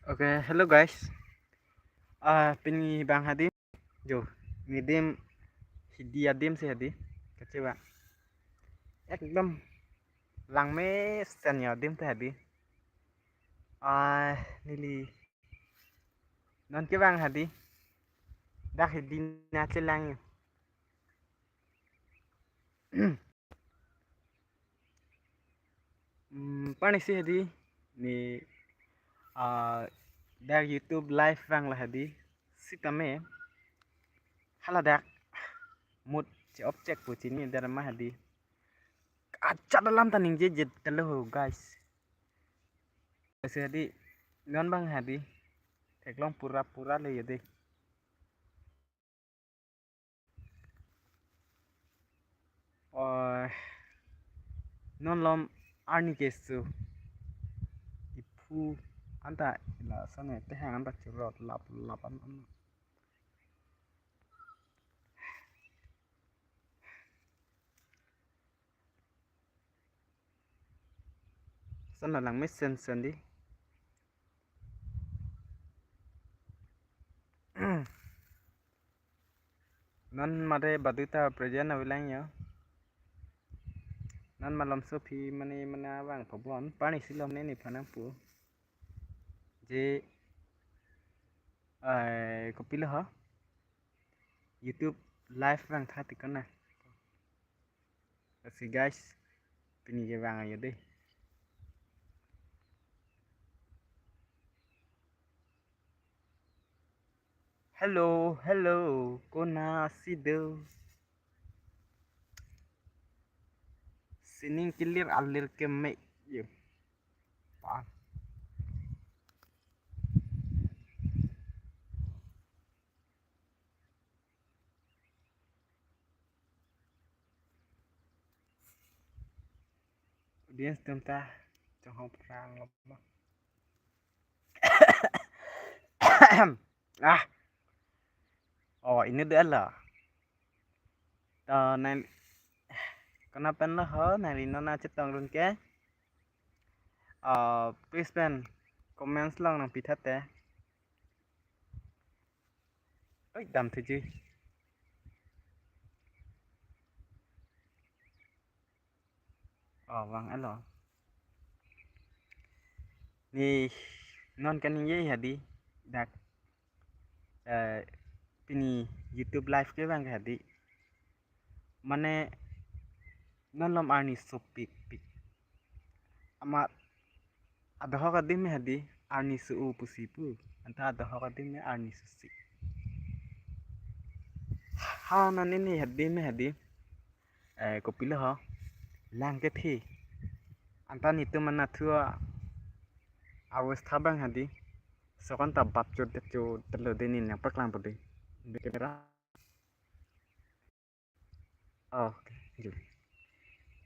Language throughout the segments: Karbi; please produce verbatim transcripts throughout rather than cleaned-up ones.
Okay, hello guys. Ah, pini bang hadi. Jo, nidim hidi adim si hadi. Kachevang. Ekdom langmesen adim te hadi. Ah, neli non kevang hadi. Dak hidi na chelang. Hmm, parni si hadi ne, ah, dak YouTube live vanglo hadi. Sitame hala dak mood che-off chek pu chini dak ma hadi. Achat alam ta ningjeje detlo ho, guys. Lasi hadi non bang hadi theklong pura pura le hadi. Oh, non malom arni keso iphu anta lason ne tehang anta churot lap lap an an. Lason lang mesen sen di. Non mate baduta present avelang yo. Non malom sophi mane mana vang pabon parni si lom ne nephan nangpu. Je, eh, kopilo ho? YouTube live vang tha tikon na. Lasi guys, pini kevang ayo dei. Hello, hello, konasi do? Sining kelir alir keme yo. Pa. Audience atum ta chonghong prang lo ma. Ah. Oh, ini dei lo. To nang kona pen lo ho, nangli non nangchetong run ke. Ah, please pen comments along nangpitha te. Oi, dam thuji. Oh, vang alo. Ne non kaningje hadi dak, eh, pini YouTube live kevang ke hadi. Mane non malom arni sopik pik. Amat adohok adim hadi arni su-u pusi pu. Anta adohok adim arni susi. Ha, non ini hadi me hadi. Eh, kopilo ho? Lang kethe. Anta netum anatthu a-, awestha bang hadi. Sok anta bap chot det chot lo dei, ne nangpaklang po dei. Bera. Oh, okay.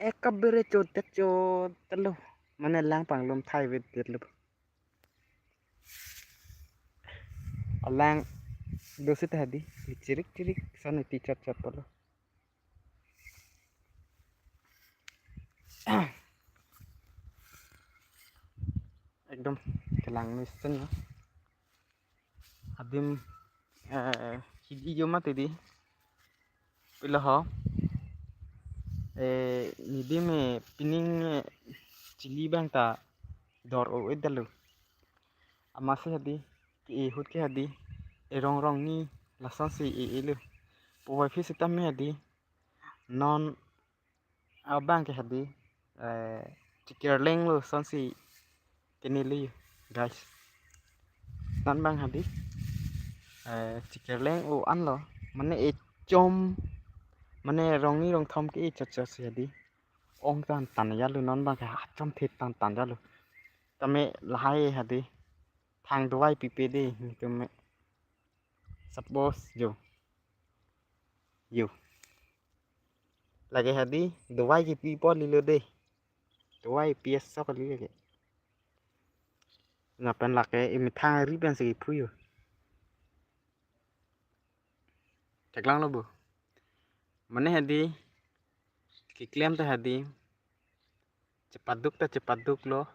Ekabere chot det chot lo. Mane lang panglum thai vet det lo. Alang dosi ta hadi. Chirik chirik lason iti chot chot po lo. Ekdom kelang mesen ya. Adim, eh, hidi yo mati dei. Pilo ho? Eh, nidim, eh, pining, eh, chili bang ta dor o edalo. Amatsi hadi ke-e ahut ke hadi erong rong ni lasonsi e-e lo. Puvoiphit sitame hadi non abang ke hadi, eh, chikerleng lo lasonsi kene lo, guys. Non bang hadi, eh, chikerleng o an lo, mane echom, mane rong ni rong thom ke-e chot chot si hadi. Ong tan tan ya lo, non bang ke achom the tan tan ya lo. Tame lahai hadi thang dovai pipe dei netum me. Suppose yo. Yo. Lake hadi dovai kipi po lilo dei. Dovai pi asok lilo ke. Lapen lake emethang ari pensi kiphu yo. Cheklang lo bo. Mane hadi keklem ta hadi chepaduk ta chepaduk lo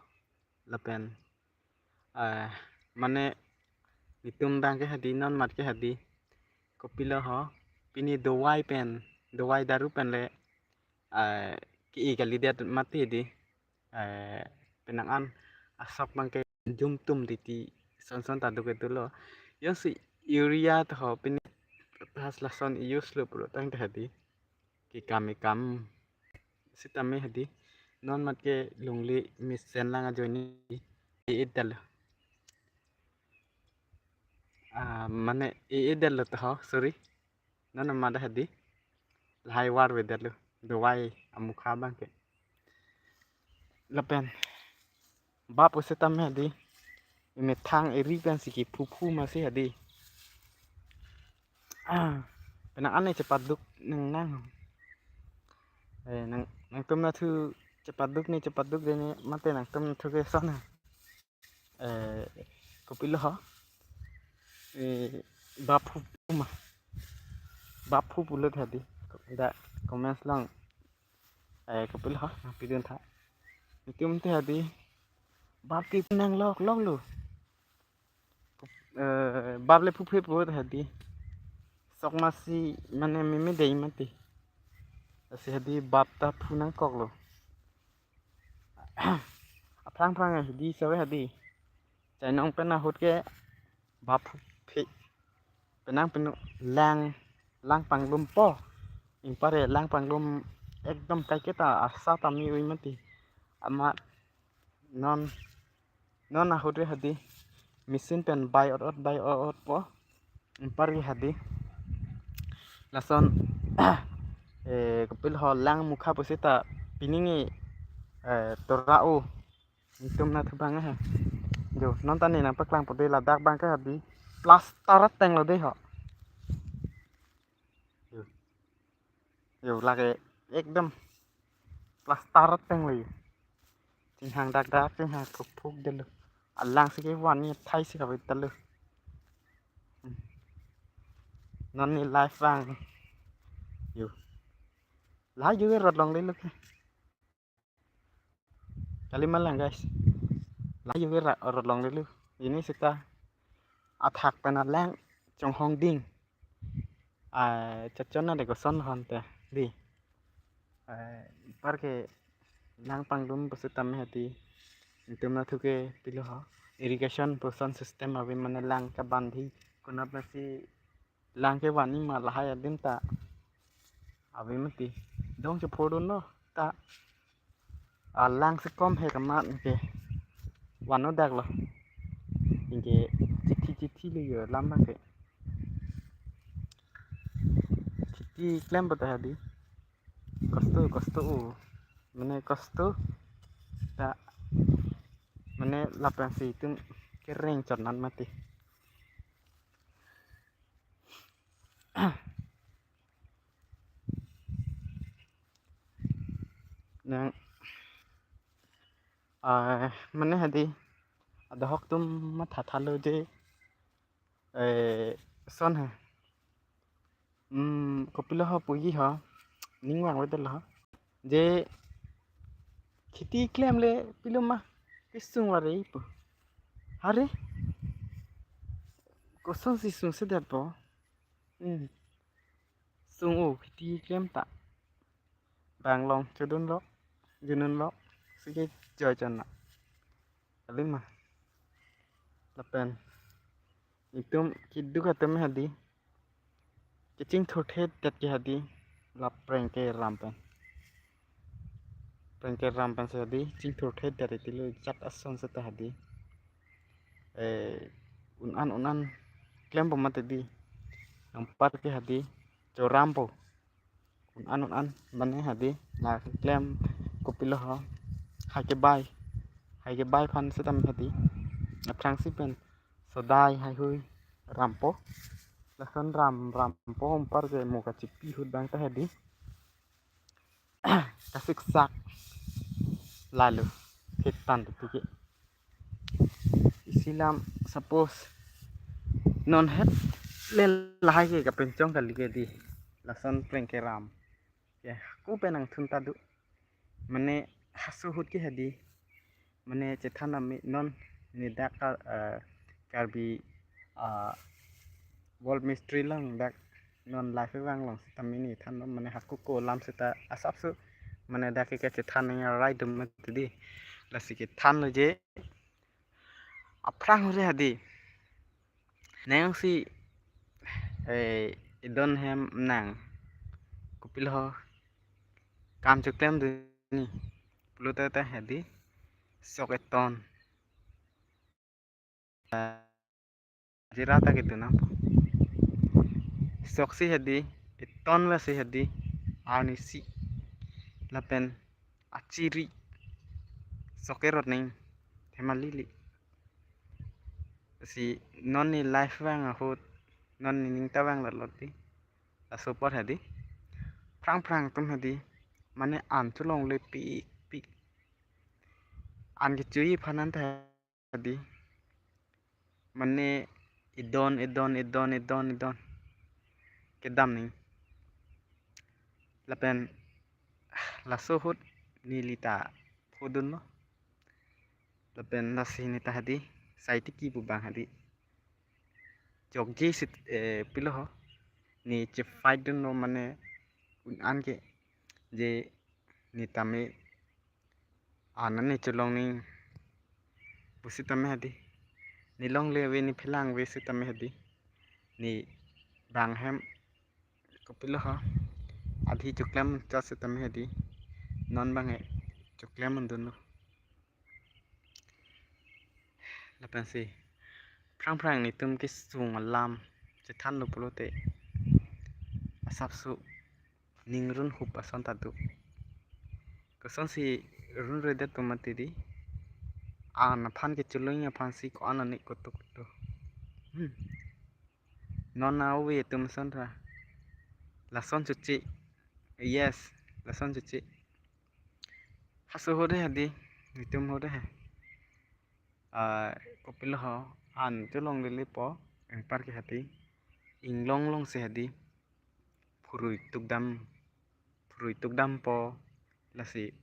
lapen, eh, mane netum abang ke hadi, non mat ke hadi, kopilo ho, pini dawai pen, dawai daru pen le, eh, ke-e kalidet mati di, eh, penang an asok abang ke jumtum titi, son son ta duk kedo lo. Jongsi urea to ho, pini potash lason use lo pulotangte hadi, kekam ekam sitame hadi, non mat ke longle mesen lang ajoine e-edetlo. Ah, mane e-edetlo to ho, sorry. Non amat hadi, lahai varvedetlo dawai amukha abang ke. Lapen bap pusitame hadi, emethang eri pensi kephuphu masi hadi. Ah, penang an ne chepaduk nang nang. Eh, nang, nangtum nathu chepaduk ne, chepaduk de ne, mate nangtum nathu ke son ha. Eh, kopilo ho. Eh, bap phu ma. Bap phu pulo hadi. Da comments lang. Eh, kopilo ho, nangpidun tha. Netum te hadi, bap ke nang lok lok lo. Eh, bap le phuphe pu hadi. Sok masi mane meme dei mati. Lasi hadi bap ta phu nangkok lo. Aphrang phrang hadi save hadi. Chainong pen ahut ke bap phuphe. Penang pinu lang, lang panglumpo. Ingpare lang panglum ekdom kaiketa asa tame ui mati. Amat non, non ahut re hadi, machine pen bai ot ot, bai ot ot po. Ingpare hadi. Lason, eh, kopilo ho, lang mukha pusita pini ni, eh, tora o. Netum nathu abang ha. Jo, non ta ne nangpaklangpo de, ladak abang ke hadi plaster ateng lo de ho. Jo. Jo, lake ekdom plaster ateng lo jo. Chinghang dak dak, chinghang phuk phuk detlo. Alang si kevan ni thai si kabe detlo. Hmm. Non ne live abang. Jo. Lahai jo rot longlelo ke. Kali ma lang guys. Lahai jo ke ra-, rot longlelo. Pini seta athak pen alang chonghong ding. Ah, chachon na de koson hon te. Di. Eh, ingpar ke lang panglum pusitame hadi. Netum nathu ke pilo ho. Irrigation puson system ave mane lang kabandhi. Konat masi lang kevan ni ma lahai adim ta ave mati. Dong chephodun lo ta. Ah, lang si kom he kamat ke. Van-o dak lo. Ingke chithi chithi le yo lam abang ke. Chithi klem bata hadi. Kosto, kosto o. Mane kosto. Ta. Mane lapen si itum kereng chot nat mati. Nang, ah, mane hadi, adahok atum matha thalo je, eh, son he. Hmm, kopilo ho puji ho, ning vangvedetlo ho. Je kheti klem le pilo ma, kesung vare pu. Are, kosonsi sungsedetpo. Hmm. Sung o kheti klem ta. Bang long chodun lo, junun lo, sige joy chon na. Kali ma. Lapen. Itum keduk atum hadi. Kechingthurthedet ke hadi. La prengke ram pen. Prengke ram pen si hadi. Chingthurthedet iti lo jat ason seta hadi. Eh, un-an un-an klem po mati di. Nangpar ke hadi. Choram po. Un-an un-an mane hadi la klem kopilo ho. Hai kebai. Hai kebai aphan sitame hadi. Aphrangsi pen sodai haihui rampo. Lason ram rampo, ingpar ke mo kachipi ahut abang ta hadi. Kasiksak. Lalo. Ketan tu ke. Isi lam suppose non het le lahai ke kapenchong kali ke di. Lason prengke ram. Ya, ko pen nangthun ta do. Mane haso ahut ke hadi. Mane chethan ame non ne dak ka, eh, Karbi, ah, world mystery along dak non live vang along sitame ne than lo, mane hako ko alam sita asapso mane dak ke chethan nangrai dum mati di. Lasi kethan lo je aphrang hure hadi. Neng si, eh, idon hem nang kopilo ho kam choklem dun ni pulote ta hadi sok eton. Jira ta kedun nang. Sok si hadi, eton va si hadi, arnisi. Lapen achiri sok erot ning, thema lili. Si non ne live vang ahut, non ne ning ta vang lalot di. Laso apor hadi. Phrang phrang atum hadi. Mane an cholongle pikpik. An kechoji aphan an ta hadi. Mane idon, idon, idon, idon, idon. Kedam ning. Lapen laso ahut neli ta phodun lo. Lapen lasi ne ta hadi. Sai tiki pu bang hadi. Jokji sit, eh, pilo ho. Ne chefight dun lo mane un an ke. Je ne tame an ne cholong ning pusitame hadi. Ne longle ave ne phelang ave sitame hadi. Ne bang hem kopilo ho. Adhi choklem chot sitame hadi. Non bang he choklem undun lo. Lapen si phrang phrang netum kesung alam chethan lo pulote asapso ning run hup ason ta do. Kosonsi run redet pu mati di. An aphan kecholong aphan si ko-an ani kotuk do. Hmm. Non na ove atum ason ta. Lason chuchi. Yes, lason chuchi. Haso hure hadi, netum hure he. Ah, kopilo ho, an cholongle po, anpar ke hadi. Inglong long si hadi. Phurui tukdam, phurui tukdam po, lasi,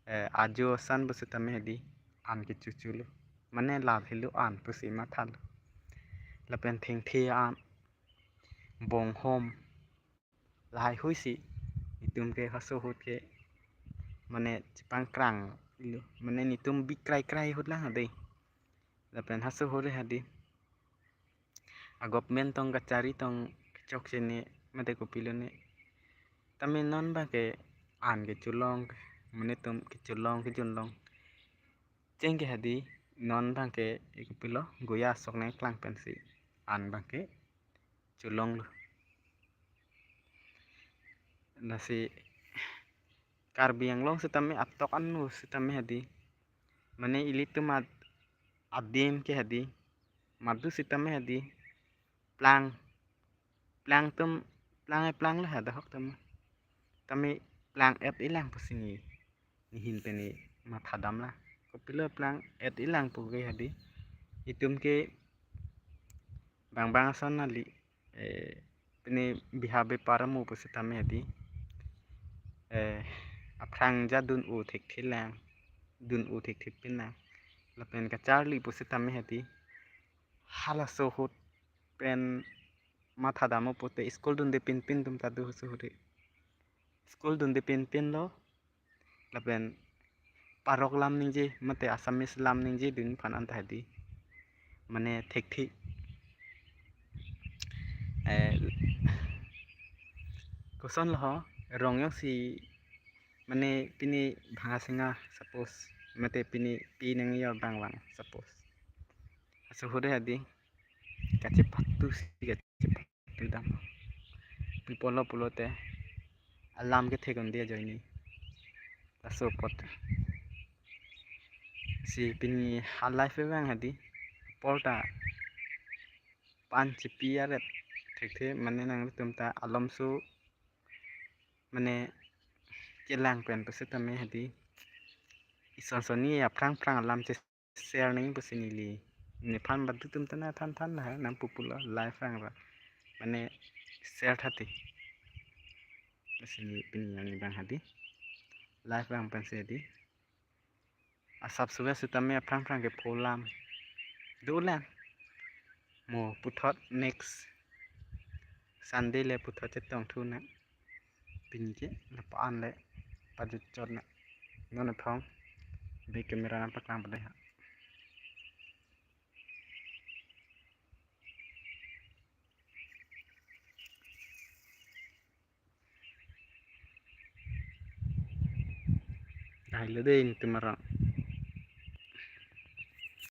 eh, ajo asan pusitame hadi, an kechocho lo. Mane lal helo an pusi matha lo. Lapen thengthe an, bonghom, lahai hui si, netum ke haso ahut ke, mane chepangkrang lo, mane netum bikrai krai ahut lang hadi. Lapen haso hure hadi. A government tong kachari tong kechok si ne, mate kopilo ne. Tame non bang ke an kecholong, mane netum kecholong, kejunlong. Cheng ke hadi, non bang ke kopilo, goya sok nangklang pensi. An bang ke cholong lo. Lasi Karbi Anglong sitame atok anu sitame hadi. Mane ilitum at adim ke hadi. Madu sitame hadi. Plang. Plang atum, plang e plang lo hada hok tame. Tame plang et-i lang pusi ne. Nehin pen ne mathadam la. Kopilo plang et-i lang pu ke hadi. Itum ke bang bang ason nali. Eh, pini biha bepar amu pusitame hadi. Eh, aphrang ja dun-o thekthe lang. Dun-o thekthe pin lang. Lapen kacharli pusitame hadi. Halaso ahut pen mathadam o pute school dunde pinpin atum ta do haso hure. School dunde pinpin lo. Lapen parok lam ningje, mate Assamese lam ningje dun aphan an ta hadi. Mane thekthe. Eh, koson lo ho, rong jongsi, mane pini bhanga singa, suppose, mate pini pi nang yo bang bang, suppose. Haso hure hadi, kachepatu si kachepatu dam. Pi pulo pulote, alam kethek un-e ajoine. Laso apot. Si pini ha live vang hadi. Apor ta pan chipi aret thekthe mane nanglitum ta alomso mane kelang pen pusitame hadi. Ison soni aphrang phrang alam che share nang pusi neli. Nephan badu atum ta na than than la nang pupu lo live vang ra. Mane share tha te. Pusi ne pini yang ni bang hadi. Live vang pensi hadi. Asapso sitame aphrang phrang kepho alam. Do lang. Mo puthot next Sunday le puthot chetong thu nang. Pini ke lapu-an le pajutchot nang. Non aphong be camera nangpaklang padai ha. Dai lo dei netum arong.